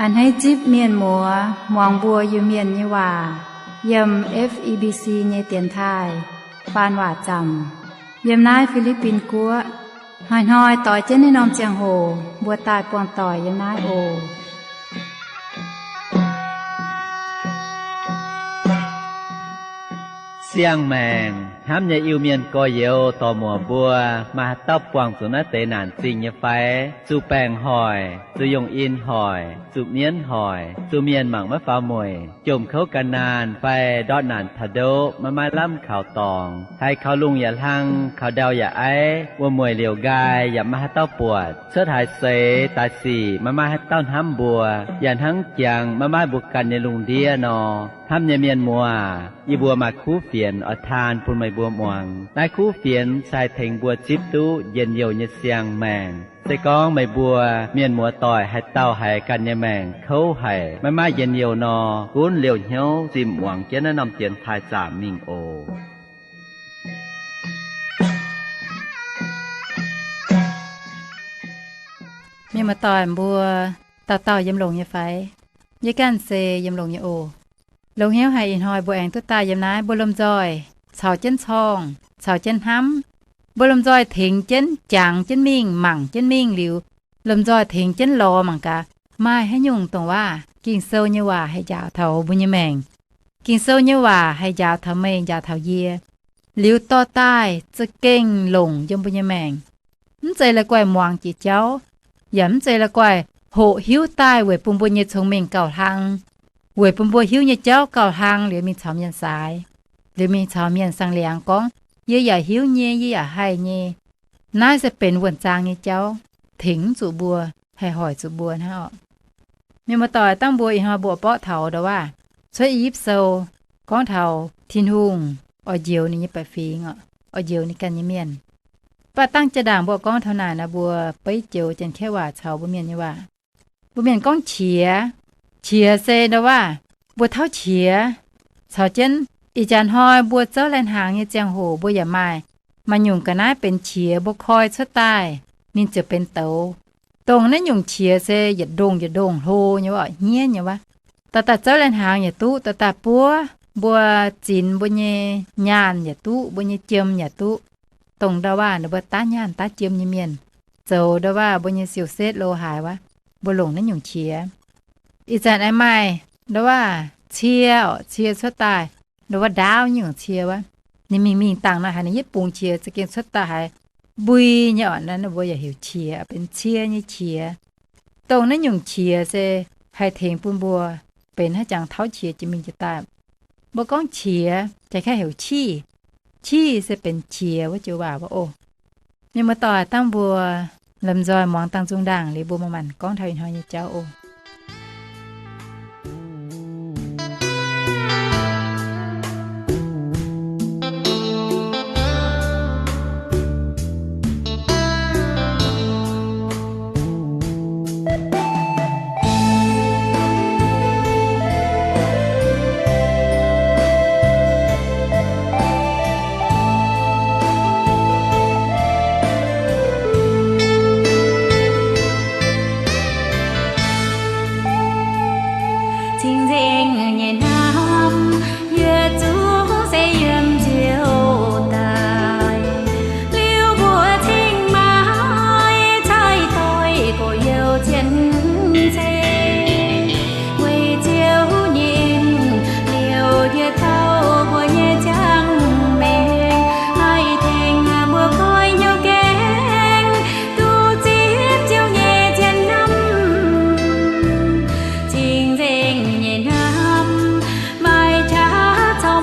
A'hneiv zipv mienh muoz muangx mbuo Iu-Mienh nyei waac yiem F E B C nyei dienx taaih faan waac zaamc yiem naaiv Fi^li^bin Guoqv. Hnoi-hnoi doix jienv naaiv norm ziangh hoc mbuo daaih buangh doic yiem naaiv oc. Siang-maengc hnamv nyei Iu-Mienh gorx-youz dorc-muoc mbuo, maaih haaix dauh buangh zuqc naaiv deix naanc zingh nyei fai? Zuqc baengc hoic, zuqc yungh in hoic, zuqc mienv hoic, zuqc mienh mangc maiv faaux mueic, jomc kouv gan naanh fai ndortv naanc taux ndoqv maiv maaih lamh kaux dorngx, haiz kaux lungh yaac hlang, kaux ndau yaac aiv, wuom-mueic liouc nqaai yaac maiv maaih haaix dauh buatc, cuotv haaix seix daaih sic maiv maaih haaix dauh hnamv mbuo, yaac hnangv jangx maiv maaih mbuo ganh nyei lungh ndiev nor. Hnamv nyei mienh muoz, yie mbuo maaih kuv fienx oix taan bun meih mbuo muangx. Naaiv kuv fienx se haih tengx mbuo zipv duqv njien-youh nyei siang-maengc. Se gorngv meih mbuo mienh muoz doic haaix dauh haiz ganh nyei maengc kouv haic, maiv maaih njien-youh nor, gunv liouh hnyouv zimh muangx jienv naaiv norm dienx taaih zaamc mingh oc. Mienh muoz doic mbuo, dauh dauh yiem longx nyei fai? Yie ganh se yiem longx nyei oc. Longx hnyouv haic ih hnoi mbuo aengx duqv daaih yiem naaiv, mbuo lomh nzoih caux jienv corngh, caux jienv hnamv. Mbuo lomh nzoih tengx jienv jangx jienv mingh, mangc jienv mingh liuz, lomh nzoih tengx jienv lorz mangc gaax, maaih haaix nyungc dongh waac Ging-Sou nyei waac haih njaaux taux mbuo nyei maengc. Ging-Sou nyei waac haih njaaux taux meih, njaaux taux yie. Liuz dorh daaih za'gengh longc yiem mbuo nyei maengc. Mv zeiz la'guaih muangx jiex jauv, yaac mv zeiz la'guaih hoqc hiuv daaih weic bun mbuo nyei cong-mengh gauh hlang, weic bun mbuo hiuv nyei jauv gauh hlang liuz mingh caux mienh saaix, liuz mingh caux mienh saang-liangx gorngv, yie yaac hiuv nyei, yie yaac haih nyei. Naaiv se benx wuonh zaang nyei jauv, tengx mv zuqc mbuo, haih hoic zuqc mbuo hnangv oc. Mienh muoz-doic, dangh mbuo ih hnoi mbuo borqv taux ndau waac cuotv I^yipv Sou, gorngv taux Tin-Hungh oix njoux ninh nyei baeqc fingx, oix njoux ninh ganh nyei mienh. Mv baac dangh jaa-ndaangc mbuo gorngv taux naaic nor, mbuo beiv joux Janx-Kaeqv waac caux mbuo Mienh nyei waac. Mbuo Mienh gorngv qiex. Qiex se ndau waac mbuo tauv qiex. Caux jienv ih jaax hnoi mbuo zouv lai-hnaangx nyei ziangh hoc mbuo yaac maaih, maaih nyungc ga'naaiv benx qiex, mbuo koi cuotv daaih ninh ziouc benx douz. Dongh naaiv nyungc qiex se yietc ndongh yietc ndongh hlo nyei wuov, hniev nyei wuov. Dauh daaih zouv lai-hnaangx yaac duqv, dauh daaih buov mbuo zinx mbuo nyei nyaanh yaac duqv, mbuo nyei jiem yaac duqv. Dongh ndau waac ninh mbuo daav nyaanh daav jiem nyei mienh zoux ndau waac mbuo nyei siou-setv lo haaix wuov, mbuo longc naaiv nyungc qiex. Ih zanc aengx maaih ndau waac cie orqc, cie cuotv daaih, ndau waac ndaauv nyungc cie wuov. Ninh mingh mingh dangh nor haiz ninh yietv bungx qiex za'gengh cuotv daaih haiz mbui nyei orqc, naaiv mbuo yaac heuc qiex, benx cie nyei qiex. Dongh naaiv nyungc qiex se haih tengx bun mbuo benx haaix jangx tauv qiex jiex mingh jiex daaih. Mbuo gorngv qiex, Janx-Kaeqv heuc qih. Qih se benx qiex wuov joux waac wuov oc. Mienh muoz-doic, dangh mbuo lomh nzoih muangx dangh zungh ndaangc liuz mbuo maaih maanc gorngv taux ih hnoi nyei jauv oc. Cing-nzengc nyei hnamv, yietc zungv se yiem nziouv daaih. Liuz mbuo cingx maaih cai doix gorx-youz zien zeiv, weic Ziouv nyei en liouc yie tauv mbuo nyei ziangh maengc, haih tengx mbuo koi hnyouv gaengh duqv zipv Ziouv nyei zien hnamv. Cing-nzengc nyei hnamv, maaih qaqv caux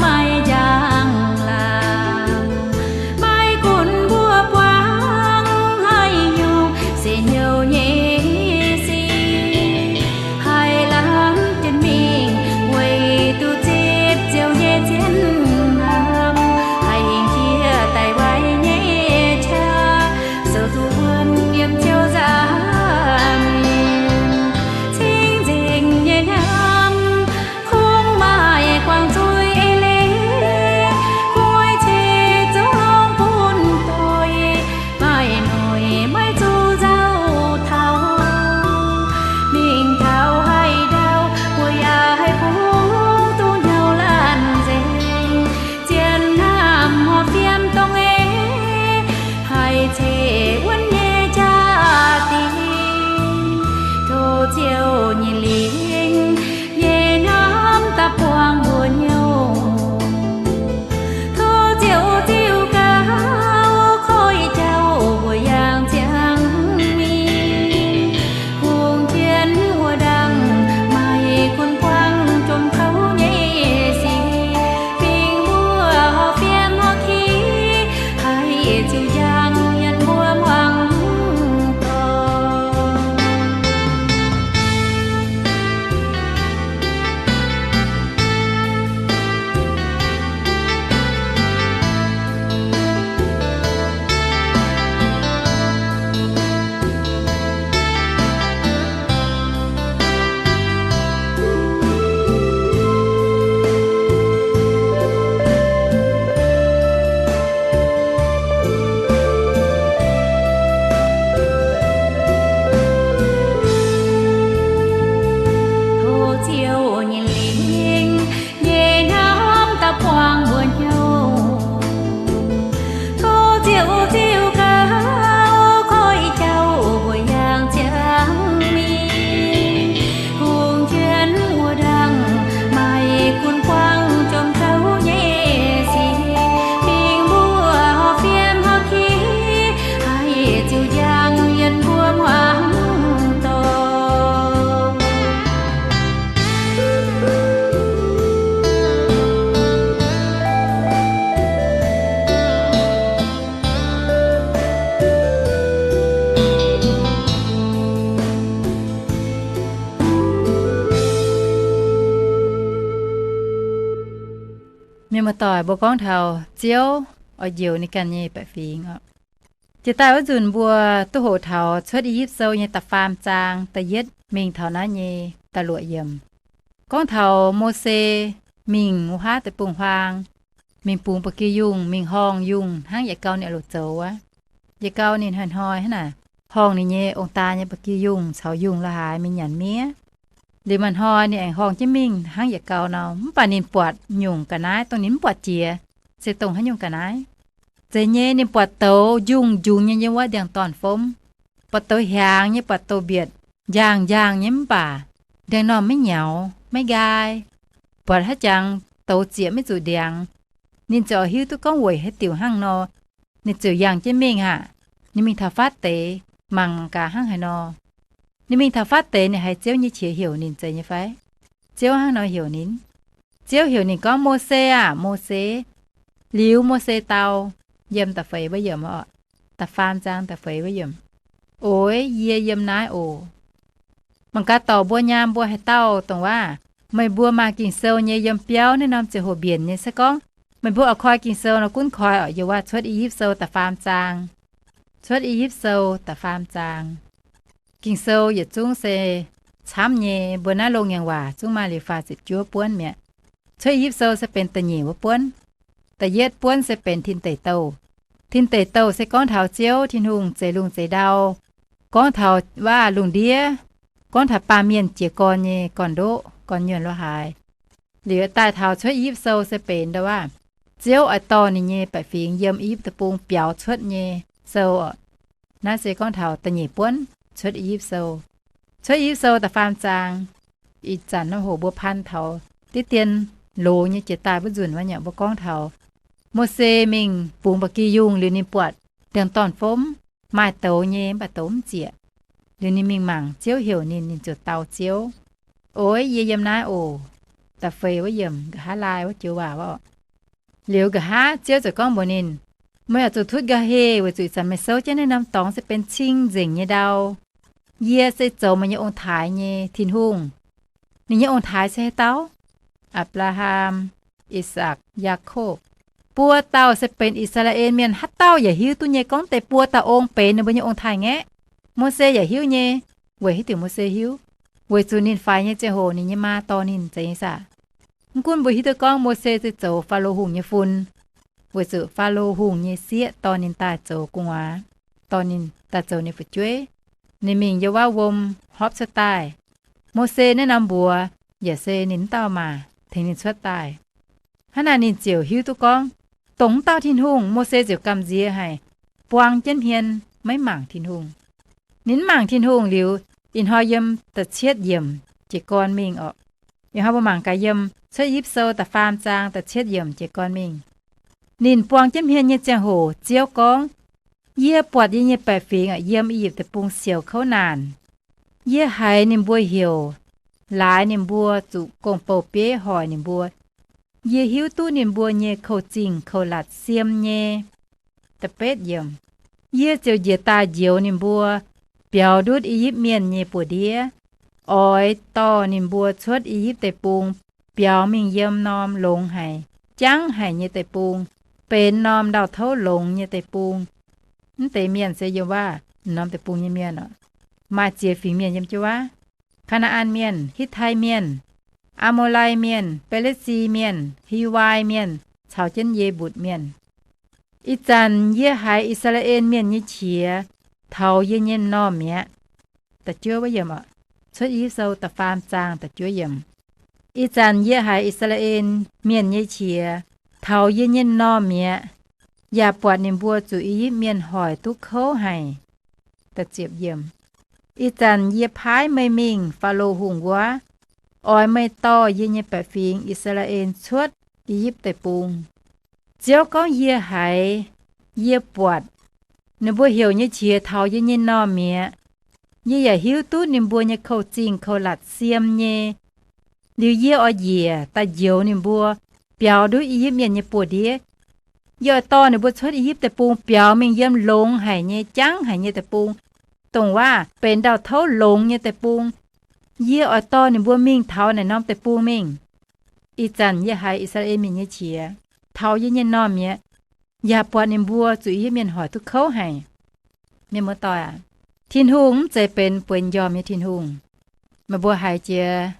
Mienh muoz-doic, mbuo gorngv taux Ziouv oix njoux ninh ganh nyei baeqc fingx oc. Jiex daaih wuov nzunc mbuo duqv hoqc taux Cuotv I^yipv Sou nyei da'faam zaang da'yietv mingh taux naaiv nyei da'luoqc yiemc, gorngv taux Mose mingh wuov haav deic-bung-huaang, mingh bungx ba'gi yungh, mingh horngh yungh hnangv yietc gau ninh oix longc zoux wuov. Yietc gau ninh hnoi-hnoi hnangv naaic horngh ninh nyei ong-daa nyei ba'gi yungh caux yungh la'haaix mingh nyanc miev. Liuz maaih hnoi ninh aengx horngh jienv mingh hnangv yietc gau nor, mv baac ninh buatc nyungc ga'naaiv dongh ninh mv buatc jiex, se dongh haaix nyungc ga'naaiv. Zeiz nyei, ninh buatc douz njungh njungx nyei yiem wuov ndiangx-dorn fomv, buatc douz hiaangx nyei, buatc douz mbietc njaangh njaangh nyei, mv baac ndiangx-normh maiv nyaux maiv nqaai, buatc haaix jangx douz zieqc maiv zuqc ndiangx. Ninh ziouc hiuv duqv gorngv weic haaix diuc hnangv nor, ninh ziouc yangh jienv mingh aqv. Ninh mingh taux fatv deix, mangc gaax hnangv haaix nor. Ninh mingh taux fatv deix, ninh haiz Ziouv nyei qiex heuc ninh zeiz nyei fai? Ziouv hnangv nor heuc ninh. Ziouv heuc ninh gorngv, Mose aah! Mose! Liuz Mose dau, yiem da'feix wuov yiemc oc, da'faam zaang da'feix wuov yiemc, Oix, yie yiem naaiv oc. Mangc gaax dorc mbuo nyaam mbuo haaix dauh dongh waac, meih mbuo maaih Ging-Sou nyei yiem biauv naaiv norm ziangh hoc mbienc nyei se gorngv meih mbuo oix koi Ging-Sou nor gunv koi oc, yiem wuov Cuotv I^yipv Sou da'faam zaang. Cuotv I^yipv Sou da'faam zaang. Ging-Sou yietc zungv se camv nyei, mbuo naaiv Loz-Ngaengc Waac zungv maaih liuz faah ziepc juov buonv mi'aqv. Cuotv I^yipv Sou se benx da'nyeic wuov buonv. Da'yietv buonv se benx Tin Deic Douh. Tin Deic Douh se gorngv taux Ziouv Tin-Hungh zeix lungh zeix ndau, gorngv taux waac lungh ndiev, gorngv taux baamh mienh jiez gorn nyei gorn-ndoqv gorn-nyuonh lo haaix. Liuz daaih taux Cuotv I^yipv Sou se benx ndau waac Ziouv oix dorh ninh nyei baeqc fingx yiem I^yipv Deic-Bung biaux cuotv nyei sou oc. Naaiv se gorngv taux da'nyeic buonv Cuotv I^yipv Sou. Cuotv I^yipv Sou da'faam zaang. Ih zanc norm hoc mbuo pan taux diqv dien loz nyei jiex daaih wuov nzunc wuov nyei mbuo gorngv taux Mose mingh bungx ba'gi yungh liuz ninh buatc ndiangx-dorn fomv, maaih douz nyei mv baac douz mv zieqc. Liuz ninh mingh mangc Ziouv heuc ninh, ninh ziouc dau Ziouv, Oix, yie yiem naaiv oc. Da'feix wuov yiemc, nqa'haav laai wuov joux waac wuov. Liuz nqa'haav Ziouv ziouc gorngv mbuox ninh, Meih oix zuqc tutv nqa'haav weic zuqc ih zanc meih souv jienv naaiv norm dorngx se benx cing-nzengc nyei ndau. Yie se zoux meih nyei ong-taaix nyei Tin-Hungh. Ninh nyei ong-taaix se haaix dauh? Apc^laa^ham, I^sakc, Yaakopv. Buo dauh se benx I^saa^laa^en Mienh. Haaix dauh yaac hiuv duqv nyei gorngv deix buo dauh ong benx ninh mbuo nyei ong-taaix-ngaeqv. Mose yaac hiuv nyei. Weic haaix diuc Mose hiuv? Weic zuqc ninh faix nyei ziangh hoc ninh nyei maa dorh ninh zeiz nyei saah? Mv gunv mbuo hiuv duqv gorngv Mose se zoux Faalo Hungh nyei fun, weic zuqc Faalo Hungh nyei sieqv dorh ninh daaih zoux gu'nguaaz, dorh ninh daaih zoux ninh fu'jueiv. Ninh mingh yiem wuov wuom hopv cuotv daaih. Mose naaiv norm mbuox yaac se ninh mv dauh maah, tengx ninh cuotv daaih. Hnangv naaic ninh ziouc hiuv duqv gorngv dongh mv dauh Tin-Hungh. Mose ziouc gamh nziex haic, buang jienv hmien, maiv mangc Tin-Hungh. Ninh mv mangc Tin-Hungh liuz, ih hnoi yiem da'cietv yiemc jiez gorn mingh oc. Ih hnoi mbuo mangc gaax yiem Cuotv I^yipv Sou da'faam zaang da'cietv yiemc jiez gorn mingh. Ninh buang jienv hmien nyei ziangh hoc Ziouv gorngv, Yie buatc yie nyei baeqc fingx yiem I^yipv Deic-Bung siouc kouv naanc. Yie haiz ninh mbuo heuc, laaix ninh mbuo zuqc gong-bou-bieiv hoic ninh mbuo. Yie hiuv duqv ninh mbuo nyei kouv-zingh kouv-latc siem nyei. Da'betv yiemc, Yie ziouc njiec daaih njoux ninh mbuo, biaux ndutv I^yipv Mienh nyei buoz-ndiev, oix dorh ninh mbuo cuotv I^yipv Deic-Bung biaux mingh yiem norm longx haic, jangv haic nyei deic-bung, benx norm ndau-touv longx nyei deic-bung. Mv deix mienh se yiem wuov norm deic-bung nyei mienh oc. Maaih ziex fingx mienh yiem jienv wuov: Kaa^naa^an Mienh, Hitv^tai Mienh, Aa^mo^lai Mienh, Be^le^si Mienh, Hiwai Mienh, caux jienv Ye^mbutc Mienh. Ih zanc yie haiz I^saa^laa^en Mienh nyei qiex taux yie nyei m'normh mi'aqv. Cuotv I^yipv Sou da'faam zaang da'juov yiemc. Ih zanc yie haiz I^saa^laa^en Mienh nyei qiex taux yie nyei m'normh mi'aqv, yaac buatc ninh mbuo zuqc I^yipv Mienh hoic duqv kouv haic. Ih zanc yie paaiv meih mingh Faalo Hungh wuov, oix meih dorh yie nyei baeqc fingx I^saa^laa^en cuotv I^yipv Deic-Bung. Ziouv gorngv, Yie haiz, yie buatc, ninh mbuo heuc nyei qiex taux yie nyei m'normh mi'aqv. Yie yaac hiuv duqv ninh mbuo nyei kouv-zingh kouv-latc siem nyei. Liuz yie oix njiec daaih njoux ninh mbuo, biaux ndutv I^yipv Mienh nyei buoz-ndiev. Yie oix dorh ninh mbuo cuotv I^yipv Deic-Bung biaux mingh yiem longx haic nyei, jangv haic nyei deic-bung, dongh waac benx ndau-touv longx nyei deic-bung. Yie oix dorh ninh mbuo mingh taux naaic norm deic-bung mingh. Ih zanc yie haiz I^saa^laa^en Mienh nyei qiex taux yie nyei m'normh mi'aqv. Yaac buatc ninh mbuo zuqc yie mienh hoic duqv kouv haic. Mienh muoz-doic aac, Tin-Hungh mv zeiz benx bueix njormh nyei Tin-Hungh. Meih mbuo haiz jiex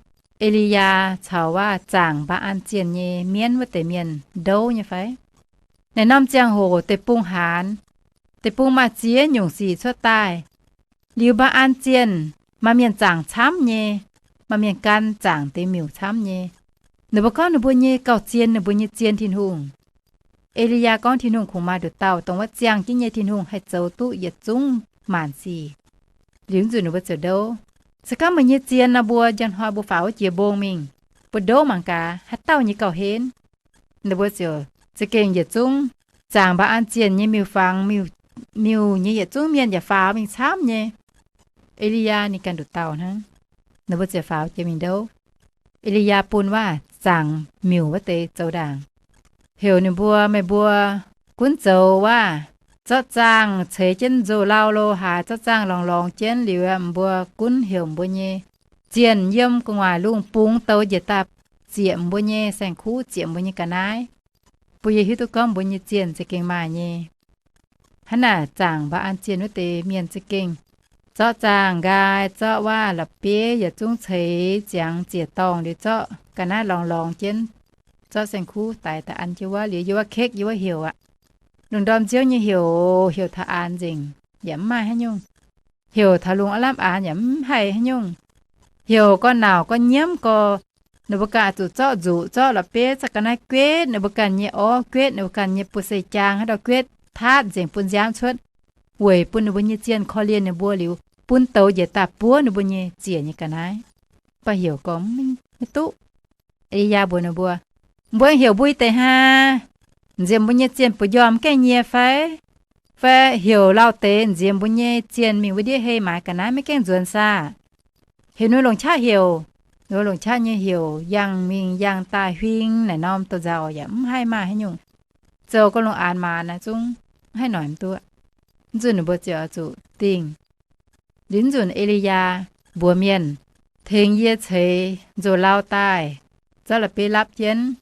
E^li^yaa caux waav zaangc Mbaa^an zienh nyei mienv wuov deix mienh ndouv nyei fai? Naaiv norm ziangh hoc deic-bung haanz, deic-bung maaih ziex nyungc sic cuotv daaih. Liuz Mbaa^an zienh maaih mienh zaangc camv nyei, maaih mienh gan zaangc deix miuc camv nyei. Ninh mbuo gorngv ninh mbuo nyei gauh zien ninh mbuo nyei zien Tin-Hungh. E^li^yaa gorngv Tin-Hungh kungx maaih nduqc dauh dongh wuov ziangh jienv nyei Tin-Hungh haih zoux duqv yietc zungv maanc sic. Liuz nzunc ninh mbuo ziouc ndouv, Se gorngv meih nyei zien nor, mbuo njang hnoi mbuo faaux wuov jiex mbong mingh, mbuo ndouv mangc gaax haaix dauh nyei gauh henv. Ninh mbuo ziouc za'gengh yietc zungv zaangc Mbaa^an zienh nyei miuc-fangx, miuc nyei yietc zungv mienh yaac faaux mingh camv nyei. E^li^yaa ninh ganh nduqc dauh hnangv. Ninh mbuo ziouc faaux jiex mingh ndouv. E^li^yaa bun waav zaangc miuc wuov deix zoux ndaangc, heuc ninh mbuo, Meih mbuo gunv zoux waav, zorqv zaangh ceix jienv nzoh lauh lo haaix, zorqv zaangh lorngx lorngx jienv liuz, mbuo gunv heuc mbuo nyei zienh yiem gu'nguaaic lungh bungx douz njiec daaih zieqc mbuo nyei saeng-kuv, zieqc mbuo nyei ga'naaiv, bun yie hiuv duqv gorngv mbuo nyei zienh za'gengh maaih nyei. Hnangv naaic zaangc Mbaa^an zienh wuov deix mienh za'gengh zorqv zaangh nqaai, zorqv waav la'bieiv yietc zungv ceix ziangx ziec-dorngh liuz, zorqv ga'naaiv lorngx lorngx jienv, zorqv saeng-kuv daix daaih an jienv wuov liuz, yiem wuov kekv, yiem wuov heuc aqv. Lungh ndorm nziouv nyei heuc, heuc taux aanx nzengc yaac mv maaih haaix nyungc. Heuc taux lungh aav lamh aanx yaac mv haih haaix nyungc. Heuc gorx nauc gorx nyiemv gorx, ninh mbuo ganh zuqc zorqv nzuqc, zorqv la'bieiv, zorqv ga'naaiv guetv ninh mbuo ganh nyei orv, guetv ninh mbuo ganh nyei buoz-seix jaang, haaix dauh guetv taatv nzengc bun nziaamv cuotv, weic bun ninh mbuo nyei zienh korv-lienh ninh mbuo liuz, bun douz njiec daaih buov ninh mbuo nyei ziec nyei ga'naaiv. Mv baac heuc gorx mv duqv. E^li^yaa mbuox ninh mbuo, Mbuo heuc mbuo deix hnangv, nziex mbuo nyei zienh bueix njormh gaengh nyie fai? Fai heuc lauh deix nziex mbuo nyei zienh mingh wuov ndiev hei maaiz ga'naaiv maiv gaengh nzuonx saah? Heuc ninh longc qaqv heuc. Ninh longc qaqv nyei heuc, yangh mingh yangh daaih huing naaic norm douz-nzauc yaac mv haih maaih haaix nyungc. Zoux gong lungh aanx maanz naaiv zungv mv haih noic mv duqv. Mv zuqc ninh mbuo ziouc oix zuqc dingh. Liuz nzunc E^li^yaa mbuox mienh, Tengx yie ceix nzoh lauh daaih, zorqv la'bieiv lapv jienv,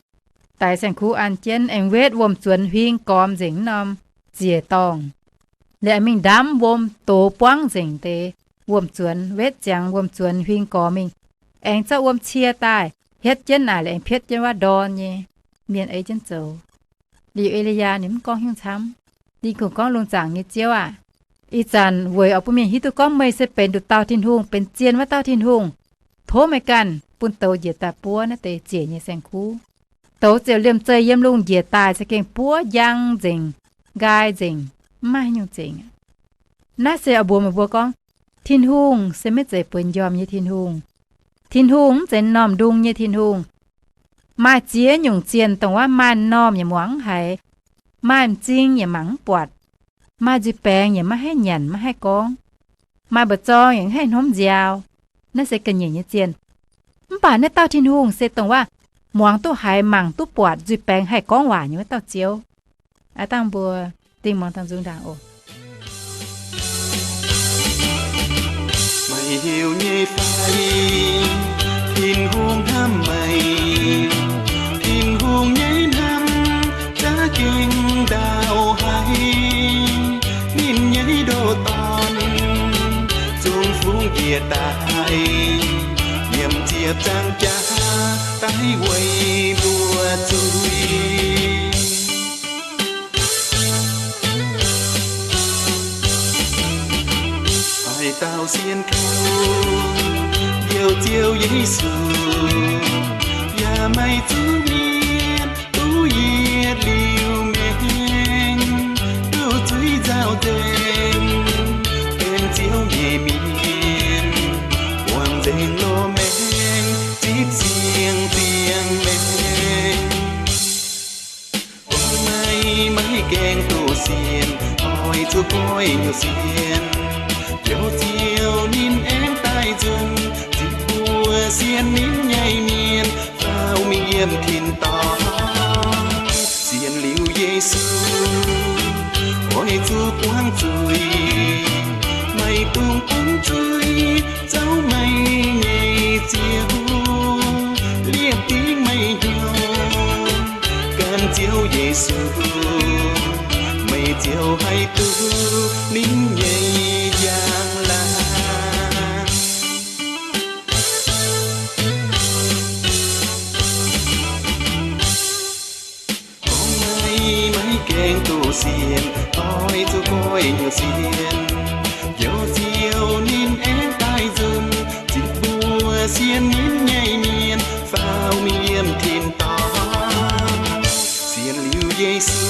daix saeng-kuv an jienv, aengx wetv wuom-zuonx huing gormx nzengc norm ziec-dorngh. Liuz aengx mingh ndamv wuom dox buangv nzengc deix wuom-zuonx, wetv ziangx wuom-zuonx huing gormx mingh, aengx zorqv wuom cie daaih hietv jienv naaic, liuz aengx pietv jienv wuov ndorn nyei mienh ei jienv zoux. Liuz E^li^yaa ninh mv gorngv haaix nyungc camv. Ninh kungx gorngv, Lungh zaangc nyei Ziouv aah! Ih zanc weic oix bun mienh hiuv duqv gorngv meih se benx nduqc dauh Tin-Hungh, benx zien wuov dauh Tin-Hungh. Tov meih ganh bun douz njiec daaih buov naaiv deix ziec nyei saeng-kuv. Douz ziouc liemh zeih yiem lungh njiec daaih za'gengh buov njang nzengc, nqaai nzengc, mv maaih haaix nyungc zengc. Naaiv se oix mbuox meih mbuo gorngv, Tin-Hungh se maiv zeiz bueix njormh nyei Tin-Hungh. Tin-Hungh mv zeiz m'normh ndung nyei Tin-Hungh. Maaih ziex nyungc zienh dongh wuov maaih m'normh yaac muangx mv haiz, maaih m'zing yaac mangc mv buatc, maaih nzuih baengx yaac maiv haih nyanc maiv haih gorngv, maaih mba'zorng yaac mv haih hnomv nziaaux. Naaiv se ga'nyiec nyei zienh. Mv baac naaiv dauh Tin-Hungh se dongh wuov muangx duqv haiz mangc duqv buatc nzuih baengx haih gorngv waac nyei wuov dauh Ziouv. Aav dangh mbuo dingh muangx dangh nzung ndaangc oc. Meih heuc nyei fai? Tin-Hungh hnamv meih. Tin-Hungh nyei hnamv za'gengh ndaauh haic. Ninh nyei ndoh dorn zungv fungx njiec daaih, yiem ziepc nzaangc jaax daaih weic mbuo zuiz. Haaix dauh sienx Tin-Hungh, Njoux Ziouv Yesu, yaac maiv zuqc mietc duqv yietc liuz maengc, duqv zuiz nzauh nzengc, benx Ziouv nyei mienh, buangh nzengc loz-maengc zipv siang-ziangh maengc. Gorngv meih maiv gaengh duqv sienx, oix zuqc goiv nyungc sienx. Njoux Ziouv ninh aengx daaih nzunc, zipv mbuo sienx ninh nyei mienh faaux mingh yiem tin-dorngh. Sienx liuz Yesu, oix zuqc buangv zuiz, maiv dungx bun zuiz zoux meih nyei ziouv. Liepc dingc meih hnyouv Ziouv Yesu, meih ziouc haih duqv ninh nyei njang-laangc. Gorngv meih maiv gaengh duqv sienx, oix zuqc goiv nyei sienx. Njoux Ziouv ninh aengx daaih nzunc, zipv mbuo sienx ninh nyei mienh faaux mingh yiem tin-dorngh. Sienx liuz Yesu,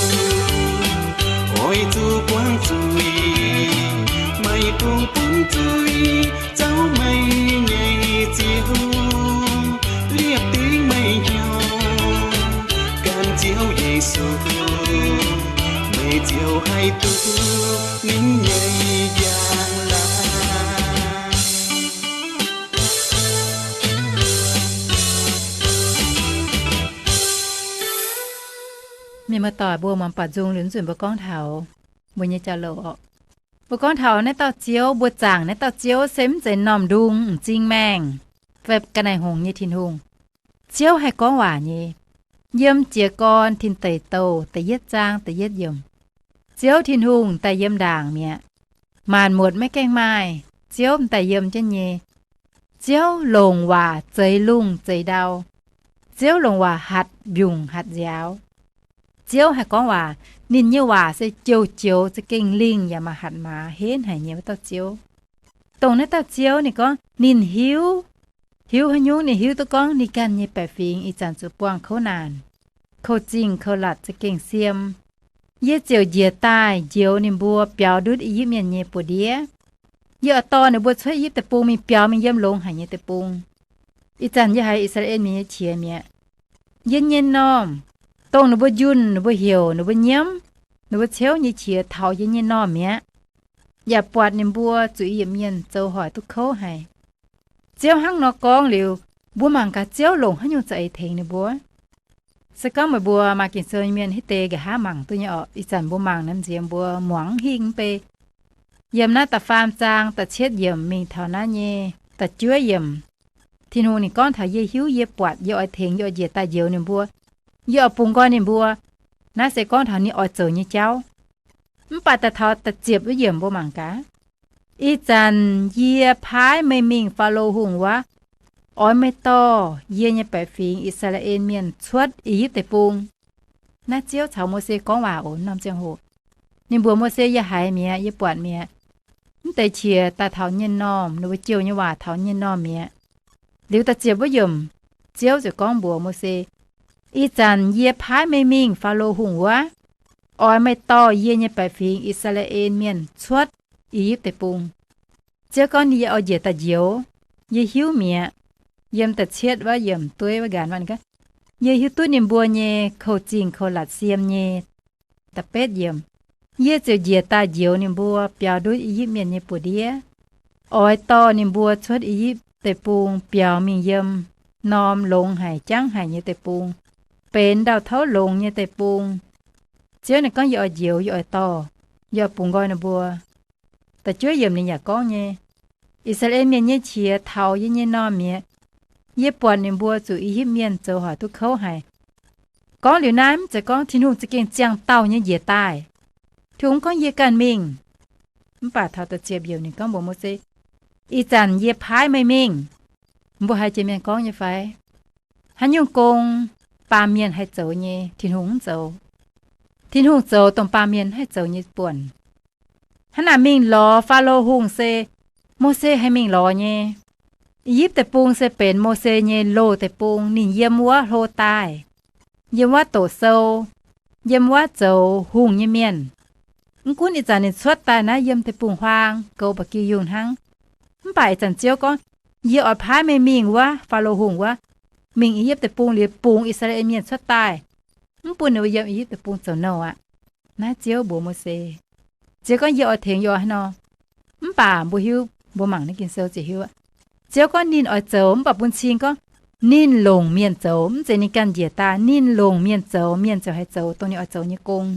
oix zuqc buangv zuiz, maiv dungx bun zuiz zauv meih nyei ziouv, liepc dingc meih hnyouv gan Ziouv Yesu, meih ziouc haih duqv ninh nyei njang-laangc. Mienh muoz-doic, mbuo muangx baaux nzung liuz nzunc mbuo gorngv taux mbuo nyei jauv-louc orqc. Mbuo gorngv taux naaiv dauh Ziouv, mbuo zaangc naaiv dauh Ziouv se mv zeiz norm ndung m'zing maengh fai ga'naaiv-hngongx nyei Tin-Hungh. Ziouv haih gorngv waac nyei. Yiem Jiez Gorn Tin Deic Douh da'yietv zaang da'yietv yiemc, Ziouv Tin-Hungh daaih yiem ndaangc mi'aqv. Maanc muotc maiv gaengh maaih, Ziouv m'daaih yiem jienv nyei. Ziouv longc waac zeix lungh zeix ndau. Ziouv longc waac hatc mbiungc hatc nziaaux. Ziouv haih gorngv waac. Ninh nyei waac se joux-joux za'gengh lingh yaac maaih hatc maaz henv haic nyei wuov dauh Ziouv. Dongh naaiv dauh Ziouv ninh gorngv ninh hiuv, hiuv haaix nyungc? Ninh hiuv duqv gorngv ninh ganh nyei baeqc fingx ih zanc zuqc buangh kouv naanc, kouv zingh kouv latc za'gengh siem. Yie ziouc njiec daaih njoux ninh mbuo biaux ndutv I^yipv Mienh nyei buoz-ndiev. Yie oix dorh ninh mbuo cuotv I^yipv Deic-Bung mingh biaux mingh yiem longx haic nyei deic-bung. Ih zanc yie haiz I^saa^laa^en Mienh nyei qiex mi'aqv. Yie nyei normh, dongh ninh mbuo njunh, ninh mbuo heuc, ninh mbuo nyiemv, ninh mbuo ciouv nyei qiex taux yie nyei normh mi'aqv, yaac buatc ninh mbuo zuqc I^yipv Mienh zoux hoic duqv kouv haic. Ziouv hnangv nor gorngv liuz, mbuo mangc gaax Ziouv longc haaix nyungc za'eix tengx ninh mbuo. Se gorngv meih mbuo maaih Ging-Sou nyei mienh hitv deix nqa'haav mangc duqv nyei orqc. Ih zanc mbuo mangc naaiv nziex mbuo muangx mv hingh mv bei. Yiem naaiv da'faam zaang da'cietv yiemc mingh taux naaiv nyei da'juov yiemc, Tin-Hungh ninh gorngv taux, yie hiuv, yie buatc, yie oix tengx, yie oix njiec daaih njoux ninh mbuo, yie oix bungx nqoi ninh mbuo. Naaiv se gorngv taux ninh oix zoux nyei jauv. Mv baac daaih taux da'ziepc wuov yiemc mbuo mangc gaax. Ih zanc yie paaiv meih mingh Faalo Hungh wuov, oix meih dorh yie nyei baeqc fingx I^saa^laa^en Mienh cuotv I^yipv Deic-Bung. Naaiv Ziouv caux Mose gorngv waac oc. Norm ziangh hoc ninh mbuox Mose, yie haiz mi'aqv, yie buatc mi'aqv. Mv deix qiex daaih taux nyei normh, ninh mbuo jouh nyei waac taux nyei normh mi'aqv. Liuz da'ziepc wuov yiemc, Ziouv ziouc gorngv mbuox Mose, ih zanc yie paaiv meih mingh Faalo Hungh wuov, oix meih dorh yie nyei baeqc fingx I^saa^laa^en Mienh cuotv I^yipv Deic-Bung. Ziouv gorngv ninh, yie oix njiec daaih njoux. Yie hiuv mi'aqv. Yiem da'cietv wuov yiemc dueiv wuov nqanx, yie hiuv duqv ninh mbuo nyei kouv zingh kouv latc siem nyei. Da'betv yiemc, yie ziouc njiec daaih njoux ninh mbuo biaux ndutv I^yipv Mienh nyei buoz-ndiev, oix dorh ninh mbuo cuotv I^yipv Deic-Bung biaux mingh yiem norm longx haic jangv haic nyei deic-bung, benx ndau-touv longx nyei deic-bung. Ziouv ninh gorngv, yie oix njoux, yie oix dorh, yie oix bungx nqoi ninh mbuo. Da'juov yiemc ninh yaac gorngv nyei, I^saa^laa^en Mienh nyei qiex taux yie nyei normh mi'aqv. Yie buatc ninh mbuo zuqc I^yipv Mienh zoux hoic duqv kouv haic. Gorngv liuz naaiv, mv zeiz gorngv Tin-Hungh za'gengh ziangh dauh nyei njiec daaih. Tin-Hungh gorngv, yie ganh mingh. Mv baac taux da'ziepc yiemc ninh gorngv mbuox Mose, ih zanc yie paaiv meih mingh. Mbuo haiz jiex mienh gorngv nyei fai? Haaix nyungc gong baamh mienh haih zoux nyei, Tin-Hungh mv zoux. Tin-Hungh zoux dongh baamh mienh mv haih zoux nyei buonc. Hnangv naaic mingh lorz Faalo Hungh se Mose haih mingh lorz nyei. I^yipv Deic-Bung se benx Mose nyei loz-deic-bung, ninh yiem wuov hlo daaih, yiem wuov doqc sou, yiem wuov zoux hungh nyei mienh. Mv gunv ih zanc ninh cuotv daaih naaiv yiem deic-bung-huaang goux ba'gi yungh hnangv. Mv baac ih zanc Ziouv gorngv, yie oix paaiv meih mingh wuov Faalo Hungh wuov, mingh I^yipv Deic-Bung liuz bungx I^saa^laa^en Mienh cuotv daaih, mv bun ninh mbuo yiem I^yipv Deic-Bung zoux nouh aqv. Naaiv Ziouv mbuox Mose. Ziouv gorngv, yie oix tengx yie oix haaix nor? Mv baac mbuo hiuv, mbuo mangc naaiv Ging-Sou ziouc hiuv aqv. Ziouv gorngv ninh oix zoux, mv baac bun cing gorngv ninh longc mienh zoux, mv zeiz ninh ganh njiec daaih. Ninh longc mienh zoux, mienh ziouc haih zoux dongh ninh oix zoux nyei gong.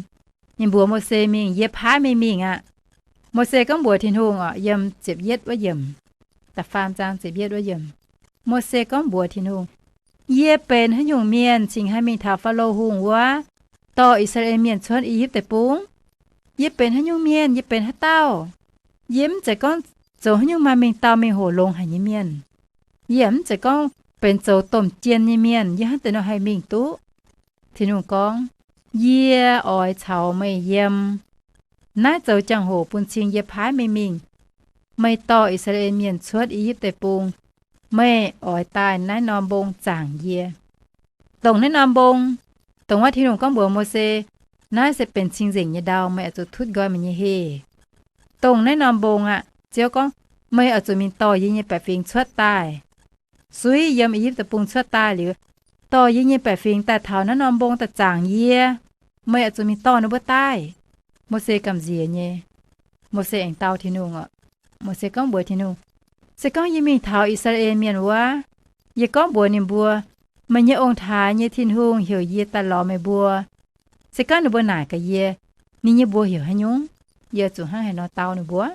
Ninh mbuox Mose mingh, yie paaiv meih mingh aqv. Mose gorngv mbuox Tin-Hungh oc, yiem ziepc yietv wuov yiemc, da'faam zaang ziepc yietv wuov yiemc, Mose gorngv mbuox Tin-Hungh, yie benx haaix nyungc mienh cingx haih mingh taux Faalo Hungh wuov? dorh I^saa^laa^en Mienh cuotv I^yipv Deic-Bung? Yie benx haaix nyungc mienh? Yie benx haaix dauh? Yie mv zeiz gorngv zoux haaix nyungc maaih mingh dauh mingh hoc longx haic nyei mienh. Yie mv zeiz gorngv benx zoux domh jien nyei mienh, yie hnangv deix nor haih mingh duqv? Tin-Hungh gorngv, Yie oix caux meih yiem. Naaiv zoux jangx-hoc bun cing yie paaiv meih mingh. Meih dorh I^saa^laa^en Mienh cuotv I^yipv Deic-Bung, meih oix daaih naaiv norm mbong zaangc yie. Dongh naaiv norm mbong, dongh wuov Tin-Hungh gorngv mbuox Mose, Naaiv se benx cing-nzengc nyei ndau, meih oix zuqc tutv nqoi meih nyei heh. Dongh naaiv norm mbong aqv, Ziouv gorngv, Meih oix zuqc mingh dorh yie nyei baeqc fingx cuotv daaih. Suiv yiem I^yipv Deic-Bung cuotv daaih liuz, dorh yie nyei baeqc fingx daaih taux naaiv norm mbong daaih zaangc yie. Meih oix zuqc mingh dorh ninh mbuo daaih. Mose gamh nziex nyei. Mose aengx dau Tin-Hungh oc. Mose gorngv mbuox Tin-Hungh, Se gorngv yie mingh taux I^saa^laa^en Mienh wuov, yie gorngv mbuox ninh mbuo, Meih nyei ong-taaix nyei Tin-Hungh heuc yie daaih lorz meih mbuo. Se gorngv ninh mbuo naaic gaax yie, Ninh nyei mbuox heuc haaix nyungc? Yie zuqc hnangv haaix nor dau ninh mbuo?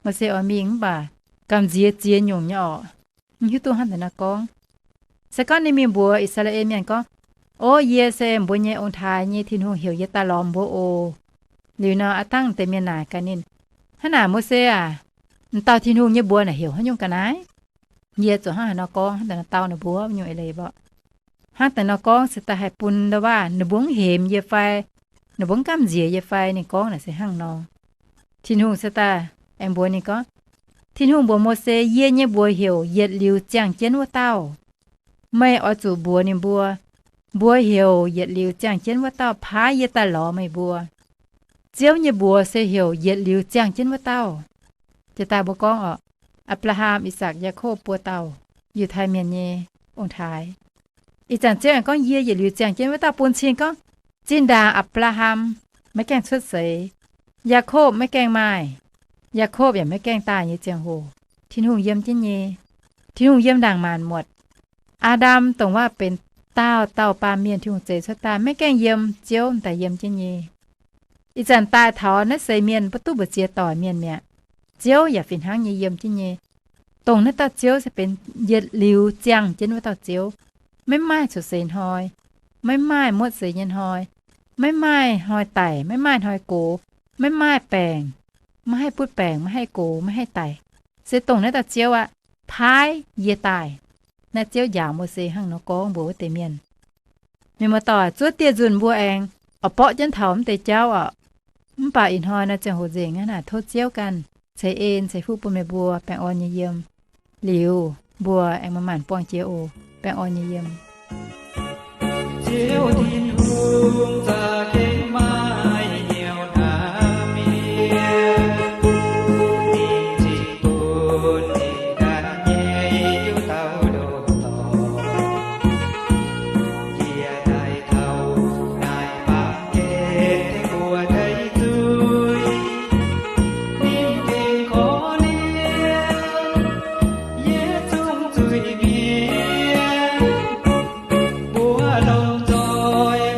Mose oix mingh mv baac gamh nziex ziex nyungc nyei orqc. Mv hiuv duqv hnangv deix nor gorngv. Se gorngv ninh mingh mbuox I^saa^laa^en Mienh gorngv, Ov, yie se mbuo nyei ong-taaix nyei Tin-Hungh heuc yie daaih lorz mbuo oc. Liuz nor, aav dangh deix mienh naaic gaax ninh, Hnangv naaic, Mose aac, m'dauh Tin-Hungh nyei mbuox naaic heuc haaix nyungc ga'naaiv? Yie zuqc hnangv haaix nor gorngv, hnangv deix nor dau ninh mbuo nyungc eix leiz mborqv. Hnangv deix nor gorngv se daaih haih bun ndo waac ninh mbuo mv hemx yie fai, ninh mbuo mv gamh nziex yie fai. Ninh gorngv naaic se hnangv nor. Tin-Hungh se daaih aengx mbuox ninh gorngv, Tin-Hungh mbuox Mose, Yie nyei mbuox heuc Yietc Liuz Ziangh Jienv Wuov Dauh. Meih oix zuqc mbuox ninh mbuo, Mbuox heuc Yietc Liuz Ziangh Jienv Wuov Dauh paaiv yie daaih lorz meih mbuo. Ziouv nyei mbuox se heuc Yietc Liuz Ziangh Jienv Wuov Dauh. Jiex daaih mbuo gorngv orqc, Apc^laa^ham, Ih^sakc, Yaakopv buo dauh, Yiutai Mienh nyei ong-taaix. Ih zanc Ziouv aengx gorngv, Yie Yietc Liuz Ziangh Jienv Wuov Dauh, bun cing gorngv zinh ndaangc Apc^laa^ham maiv gaengh cuotv seix, Yaakopv maiv gaengh maaih, Yaakopv yaac maiv gaengh daaih nyei ziangh hoc, Tin-Hungh yiem jienv nyei. Tin-Hungh yiem ndaangc maanc muotc. Aa^ndam dongh waac benx daauh dauh baamh mienh Tin-Hungh zeix cuotv daaih maiv gaengh yiem, Ziouv m'daaih yiem jienv nyei. Ih zanc daaih taux naaiv seix mienh maiv duqv mbu'ziex doic mienh mi'aqv. Ziouv yaac fih hnangv nyei yiem jienv nyei. Dongh naaiv dauh Ziouv se benx yietc liuz ziangh jienv wuov dauh Ziouv. Maiv maaih cuotv seix hnoi, maiv maaih muotv seix nyei hnoi, maiv maaih hnoi daic, maiv maaih hnoi gox, maiv maaih baengc, maiv haih butv baengc, maiv haih gox, maiv haih daic. Se dongh naaiv dauh Ziouv aqv, paaiv yie daaih. Naaiv Ziouv njaaux Mose hnangv nor gorngv mbuox wuov deix mienh. Mienh muoz-doic, zuov dieh nzunc mbuo aengx oix borqv jienv taux mv deix jauv orqc. Mv baac ih hnoi naaiv ziangh hoc nzengc aqv, naaic tov Ziouv ganh ceix en ceix fuqv bun meih mbuo baengh orn nyei yiem. Liuz mbuo aengx maaih maanc buangh jiex oc. Baengh orn nyei yiem. Ziouv Tin-Hungh za'gengh maaih hnyouv hnamv mienh, ninh cingx bun ninh ganh nyei hnyouv dau loz-dorngh. Yie daaih taux naaiv baamh gen tengx mbuo deic-zuiz, ninh gengh korv-lienh yie zungv zuiz-mienh. Mbuo lomh nzoih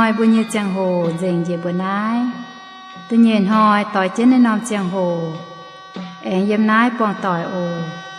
Hnoi mbuo nyei ziangh hoc nzengc njiec mbuo naaiv. Da'nyeic hnoi doix jienv naaiv norm ziangh hoc, aengx yiem naaiv buangh doic oc.